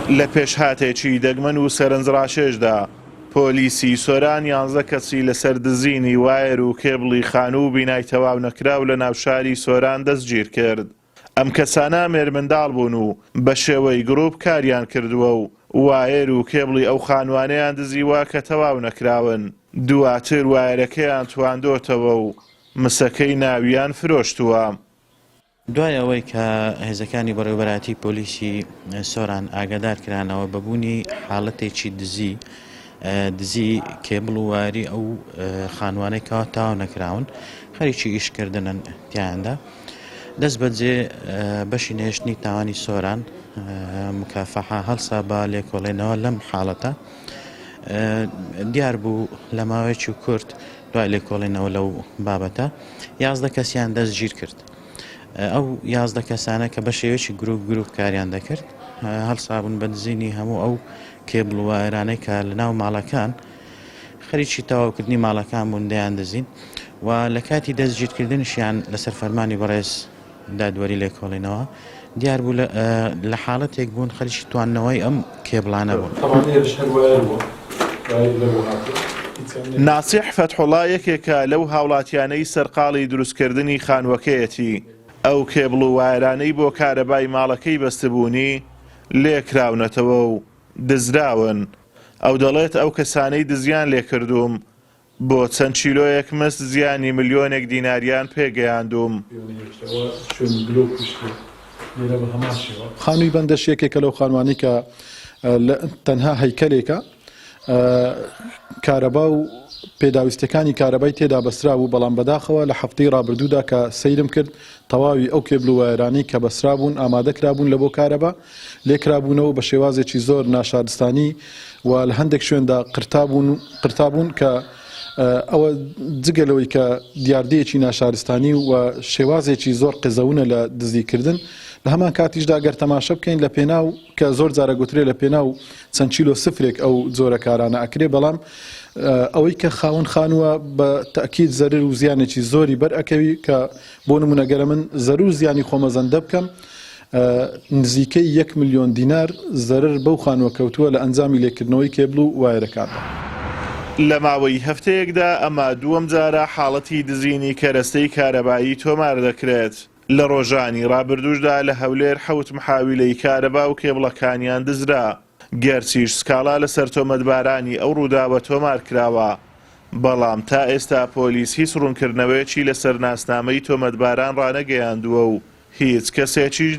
لە پێشهاتێکی دەگمەن و سەرنجڕاکێشدا، پۆلیسی سۆران یانزە کەسی لەسەر دزینی وایەر و کێبڵی خانوو و بینای تەواو نەکراو لە ناو شاری سۆران دەستگیرکرد. ئەم کەسانە مێرمنداڵ بوون و بە شێوەی گروپ کاریان کردووە و وایەر و کێبڵی ئەو خانووانەیان دزیوە کە تەواو نەکراون، دواتر وایەرەکەیان تواندۆتەوە و مسەکەی ناویان فرۆشتووە. دوای ئەوەی کە هێزەکانی بەڕێوەبەرایەتی پۆلیسی سۆران ئاگادار کرانەوە بە بوونی حاڵەتێکی دزی دزی کێبڵ و واری ئەو خانوانەی کەوا تەواو نەکراون خەریکی ئیشکردنن تیاندا دەست بەجێ بەشی نێشتنی تاوانی سۆران مکافحە هەڵسا بە لێکۆڵێنەوە لەم حاڵەتە دیار بوو لە ماوەیەکی کورت دوای لێکۆڵینەوە لەو بابەتە 11 کەسیان دەستگیر کرد ئەو 11 کەسانە کە بە شێوەیەکی گروپ گروپ کاریان دەکرد هەڵسابوون بە دزینی هەموو ئەو کێبڵ و وایەرانەی کە لە ناو ماڵەکان خەریکی تەواوکردنی ماڵەکان بوون دەیان دزین و لە کاتی دەستگیرکردنیشیان لەسەر فەرمانی بەڕێز دادوەری لێکۆڵینەوە دیار بوو لە حاڵەتێک بوون خەریکی تواندنەوەی ئەم کێبڵانە بوون. ناسیح فەتحوڵا یەکێکە لەو هاوڵاتیانەی سەرقاڵی دروستکردنی خانووەکەیەتی، ئەو کێبڵ و وایەرانەی بۆ کارەبای ماڵەکەی بەستبوونی، لێکراونەتەوە و دزراون. ئەو دەڵێت ئەو کەسانەی دزیان لێکردووم، بۆ چەند کیلۆیەک مس زیانی ملیۆنێک دیناریان پێگەیاندووم. خانووی بەندەش یەکێکە لەو خانوانەی کە تەنها هەیکەلێکە کارەبا و پێداویستیەکانی کارەبای تێدا بەسترابوو، بەڵام بەداخەوە لە هەفتەی ڕابردوودا کە سەیرم کرد تەواوی ئەو کێبل و وایەرانەی کە بەسترابوون ئامادەکرابوون لە بۆ کارەبا لێکرابوونەوە بە شێوازێکی زۆر ناشارستانی و لە هەندێک شوێندا قرتابوون قرتابوون کە ئەوە جگە لەوەی کە دیاردەیەکی ناشارستانی و شێوازێکی زۆر قێزەونە لە دزیکردن لە هەمان کاتیشدا گەر تەماشە بکەین لە پێناو کە زۆر جارە گوترێ لە پێناو چەند کیلۆ سفرێک ئەو جۆرە کارانە ئەکرێ بەڵام ئەوەی کە خاوەن خانووە بە تەئکید زەرر و زیانێکی زۆری بەر ئەکەوی کە بۆ نمونە گەرە من زەرر و زیانی خۆ مەزەندە بکەم نزیکەی یەک ملیۆن دینار زەرەر بەو خانووە کەوتووە لە ئەنجامی لێکردنەوەی کێبڵ و وایەرەکاندا. لە ماوەی هەفتەیەکدا ئەمە دووەم جارە حاڵەتی دزینی کەرەستەی کارەبایی تۆمار دەکرێت. لە ڕۆژانی ڕابردووشدا لە هەولێر حەوت محاویلەی کارەبا و کێبڵەکانیان دزرا، گەرچیش سکاڵا لەسەر تۆمەتبارانی ئەو ڕووداوە تۆمارکراوە، بەڵام تا ئێستا پۆلیس هیچ ڕوونکردنەوەیەکی لەسەر ناسنامەی تۆمەتباران ڕانەگەیاندووە و هیچ کەسێکیش